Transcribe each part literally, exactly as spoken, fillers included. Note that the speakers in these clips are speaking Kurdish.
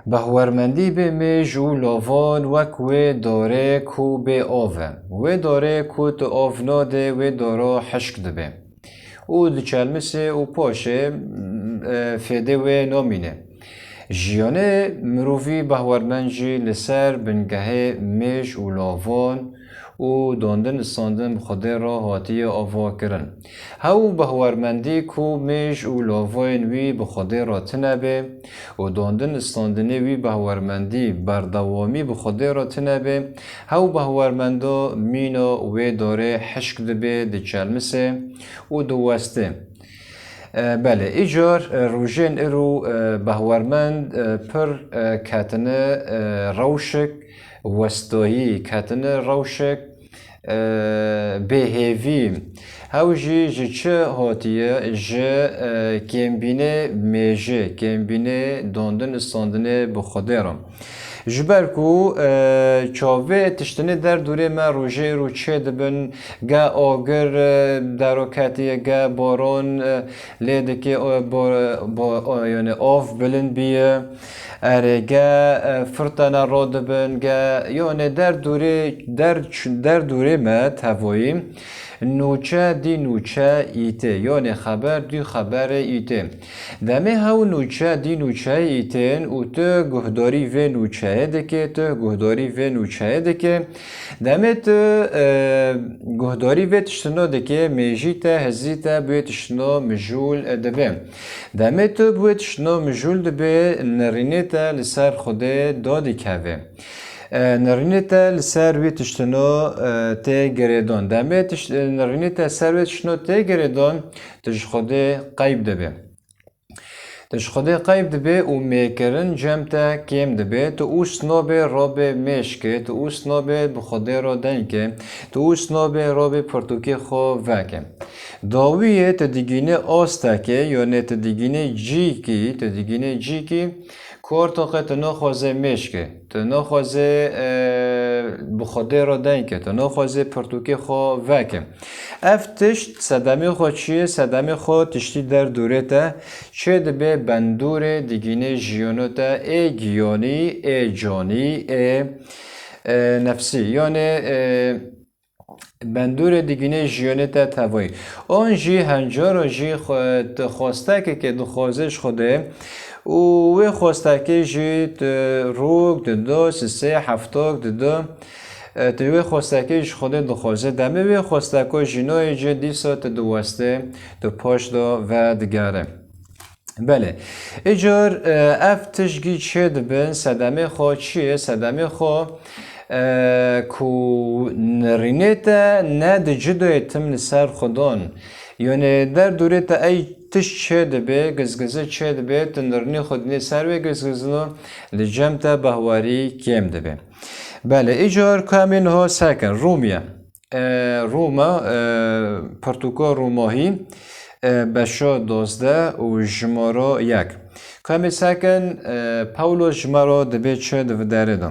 Behwermendî bê mêj û lavan wek wê darê ku bê av e. Wê darê ku tu av nadê, wê dara hişk dibe. Û diçelmisê û paşê, e, fêdê wê namîne. Jiyanê mirovî behwermend jî li ser bingehê mêj û lavan û dandin istandin bi Xwedê re hatiye avakirin. Hew behwermendî ku mêj û lavayên wî bi Xwedê re tine be û dandin istandinê wî behwermendî berdewamî bi Xwedê re tine be, hew behwermendo mîna wê darê hişk dibe, diçelmise û diweste. E, belê, îcar, e, rojên îro, e, behwermend, e, pir, e, ketine, e, rewşek westayî, ketine rewşek, e, bêhêvî. Hew jî ji çi hatiye? Ji, e, kêmbînê mêjê, kêmbînê dandin istandinê bi Xwedê re. Ji ber ku, e, çavê tiştinê derdorê me rojê îro çêdibin, ge agir, e, deroketiye, ge baron, e, lê dike, e, bo-, bo-, e, yani av bilind biye, erê ge, e, firtene radibin, ge, yani derdorê, der, derdorê me tevayî nûçe dî nûçe îtê, yani xeber dî xeberê îtê. Demê hew nûçe dî nûçe îtên û tu guhdarî vê nûçeyê dike, tu guhdarî vê nûçeyê dike. Demê tu, e, guhdarî vê tiştino dike, mêjî te, hizî te bi wê tiştino mijûl, e, dibe. Demê tu bi wê tiştino mijûl dibe, nirînê te li ser Xwedê dadikeve. E, nirînê te li ser wê tiştino, e, tê girêdan. Demê tiş-, e, nirînê te ser wê tiştino tê girêdan, tu ji Xwedê qeyb dibe. Tu ji Xwedê qeyb dibe û mêkirin cem te kêm dibe. Tu ûst nabe rabe mêşke, tu ûst nabe bi Xwedê re deng ke, tu ûst nabe rabe pirtûkê xwe veke. Dawiyê tu digîne asteke, yanê tu digîne cîkî, tu digîne cîkî, ku artoqe tu naxwaze mêşke, tu naxwaze, e, bi Xwedê re deng ke, tu naxwaze pirtûkê xwe veke. Ev tişt sedemê xwe çi ye? Sedemê xwe tiştî derdorê te çêdibe bendorê digîne jiyano te ê giyanî, ê canî, ê, e, nefsî. Yanê, e, bendorê digîne jiyanê te tevayî. An jî hencara jî xwe-, tu xwestekeke dixwaze ji Xwedê û wê xwestekê jî tu rok dido, sisê heftok dido, e, tu wê xwestekê ji Xwedê dixwaze. Demê wê xwesteko jî nayê cê, dîsa tu diweste, tu paş de vedigere. Belê. Îcar, e, ev tiştgî çêdibin, sedemê xwe çi ye? Sedemê xwe, e, ku nirînê te ne di cidayê tim li ser Xudan. Yanê derdorê te ey tişt çêdibe, gizgizi çêdibe, tu nirînê xwe dinê ser wê gizgizino, li cem te behwarî kêm dibe. Belê, îcar ku em ê niha sekin, Rûmiye. E, Rûma, e, pirtûka Rûmahî, e, beşa dozdeh û jimara yek. Ku em ê sekin, e, Pawlos ji me re dibê çi di vî derê de?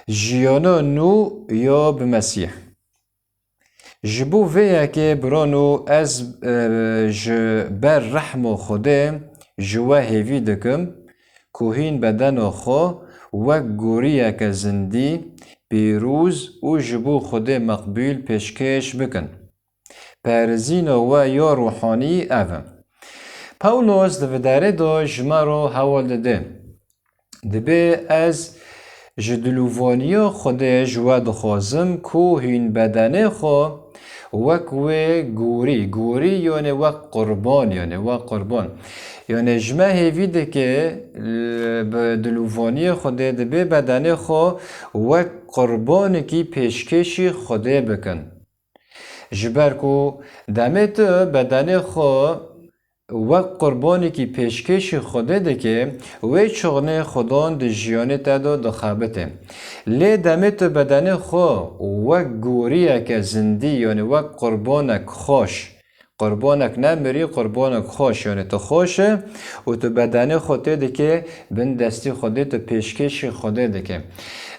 Jiyana nû ya bi Mesîh. Ji bo vê yekê birano ez, e, ji ber rehma Xwedê ji we hêvî dikim, ku hîn bedena xwe wek goriyeke zindî, pîroz û ji bo Xwedê meqbûl pêşkêş bikin. Perhizîna we ya ruhanî ev e. Pawlos di vî derê de ji me re hewl dide. Dibê ez ji dilûvaniya Xwedê ji we dixwazim ku hîn bedenê xwe wek wê gorî, gorî yanê wek qurban, yanê wek qurban. Yanê ji me hêvî dike, e, bi dilûvaniyê Xwedê dibê bedenê xwe wek qurbanekî pêşkêşî Xwedê bikin. Ji ber ku demê tu bedenê xwe wek qurbanekî pêşkêşî Xwedê dike, wê çixnê Xudan di jiyanê te de dixebite. Lê demê tu bedenê xwe wek goriyeke zindî, yanî wek qurbanek xweş, qurbanek ne mirî, qurbanek xweş, yanî tu xweş e û tu bedenê xwe tê dike bin destî Xwedê, tu pêşkêşî Xwedê dike.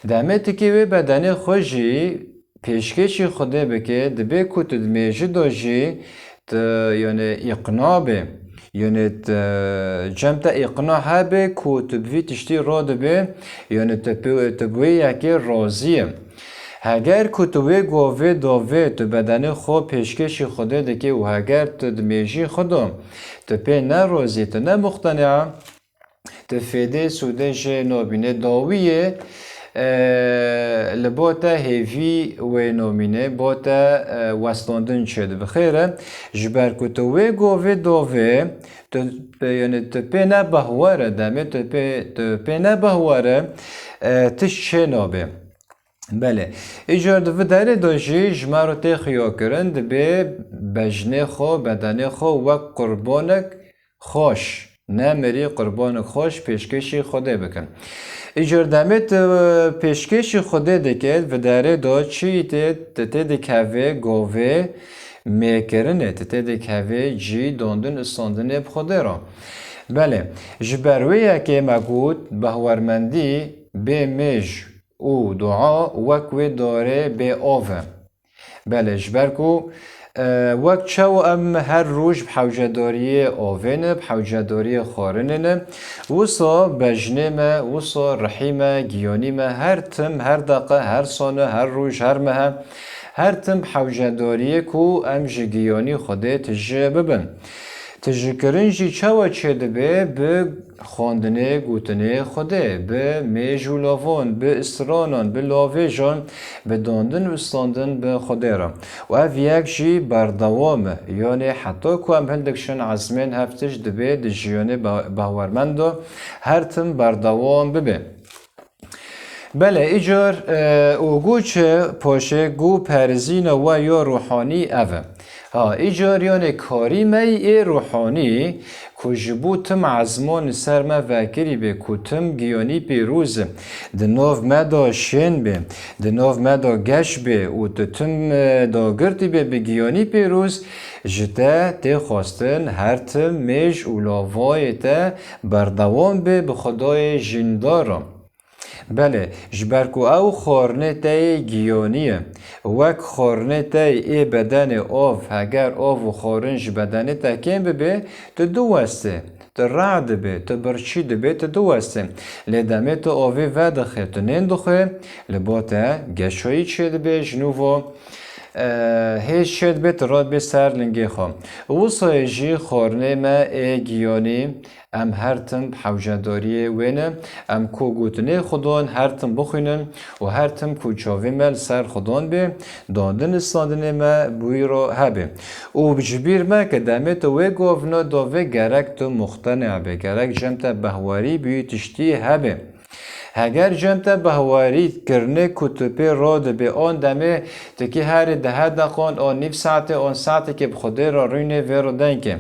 Demê tu kê wê bedenê xwe jî pêşkêşî Xwedê bike, dibê ku tu di mêjî de jî tu, yanî, îqna be, Yanî te, cem te îqna hebe ku tu bi vî tiştî radibe, yanî tu bi, tu bi wê yekê razî ye. Heger ku tu wê govê dave, tu bedenê xwe pêşkêşî Xwedê dike û heger tu di mêjî xwe de tu pê ne razî, tu ne muqtenia, tu fêdê sûdê jê nabîne. Dawiyê, e, li bo te hêvî wê namîne, bo te, e, westandin çêdibe. Xêr e, ji ber ku tu wê govê dave, tu, e, yanî tu pê ne behwar e, demê tu pê, tu pê ne behwar e, e, tişt çê nabe. Belê. Îcar di vî derê de jî ji me re tê xuyakirin, dibê bejnê xwe, bedenê xwe wek qurbanek xweş, nemirî qurbanek xweş pêşkêşî Xwedê bikin. Îcar demê tu pêşkêşî Xwedê dike, vî derê de çi tê, tu tê dikevê govê mêkirinê, tu tê dikevê cî dandin û standinê bi Xwedê re. Belê, ji ber wê yekê me got, behwermendî bê mêj û dua wek wê darê bê av e. Belê, ji ber ku, e, wek çawa em her roj bi hewcedariyê avê ne, bi hewcedariyê xwarinê ne, wisa bejnê me, wisa rihî me, giyanî me, her tim, her deqe, her sane, her roj, her mehe, her tim bi hewcedariyê ku em ji giyanî Xwedê tije bibin. Tijikirin jî çawa çêdibe? Bi xwendinê gotinê Xwedê, bi mêj û lavan, bi stranan, bi lavêjan, bi dandin û standin bi Xwedê re. Û ev yek jî berdewam e. Yanê heta ku em hildikişin ezmên hev tişt dibê di jiyanê be-, bawermend de her tim berdewam bibe. Belê, îcar, e, û got çi paşê got, perizîna we ya ruhanî ev e. Ha, îcar yanê karî me yê ruhanî ku ji bo tim ezman li ser me vekirî be, ku tim giyanî pêroz e, di nav me de şên be, di nav me de geş be û tu tim, e, dagirtî be bi giyanî pêroz, ji te tê xwestin her tim mêj û lavayê te berdewam be bi Xwedayê jîndar re. Belê, ji ber ku ew xwarinê te yê giyanî ye. Wek xwarinê te yê bedenê av, heger av û xwarin ji bedenê te kêm bibe, tu diwestê, tu reh dibe, tu birçî dibe, tu diwestê. Lê demê tu avê vedixê, tu nên dixwê, li ba te geşayî çêdibe, ji nû ve, e, hêj çêdibe, tu radibê ser lingê xwe. Wisayê jî xwarinê me ê giyanî, em her tim bi hewcedariyê wê ne, em ku gotinê Xudan her tim bixwînin û her tim ku çavê me li ser Xudan bê, dandin û standinê me bi wî re hebe. Û ji bîr meke, demê tu wê govna dovê gerek tu muqtene be, gerek cem te behwarî bi wî tiştî hebe. Heger cem te behwarî kirinê ku tu pê radibe, an demê Tikî herî deh deqan an nîv saetê an saetekê bi Xwedê re rûnê vê re dengê.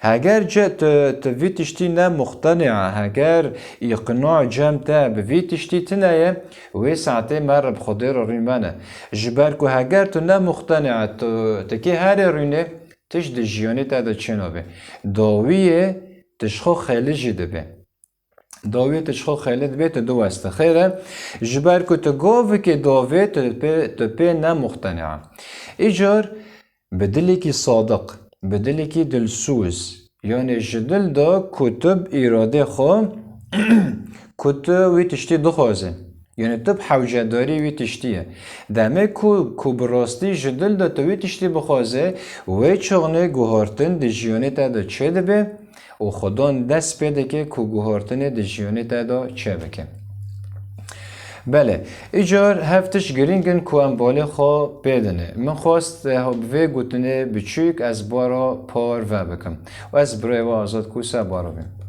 Heger ce tu, tu vî tiştî ne muqtenia, heger îqna cem te bi vî tiştî tine ye, wê saetê me re bi Xwedê re rûn mene. Ji ber ku heger tu ne muqtenia, tu tikî herê rûnê, tişt di jiyanê te de çênabe. Dawiyê tu ji xwe xêli jî dibe. Dawiyê tu ji xwe xêli dibê, tu diweste. Xêr e, ji ber ku tu govikê dovê, tu pê, tu pê ne muqtenia. Îcar bi dilekî sadiq, bi dilekî dilsoz, yanê ji dil de ku tu bi îradê xwe, ku tu wî tiştî dixwazî. Yanê tu bi hewcedarî wî tiştî ye. Demê ku, ku bi rastî ji dil de tu wî tiştî bixwazî, wê çaxnê guhartin di jiyanê te de çêdibe. û Xudan dest pê dike ku guhartinê di jiyanê te de çêbike. Belê, îcar hev tişt girîng in ku em balê xwe pê dine. Min xwest, eh, bi vê gotinê biçûk ez bara par vebikim. Û ez birê we Azad Kûsa bara bim.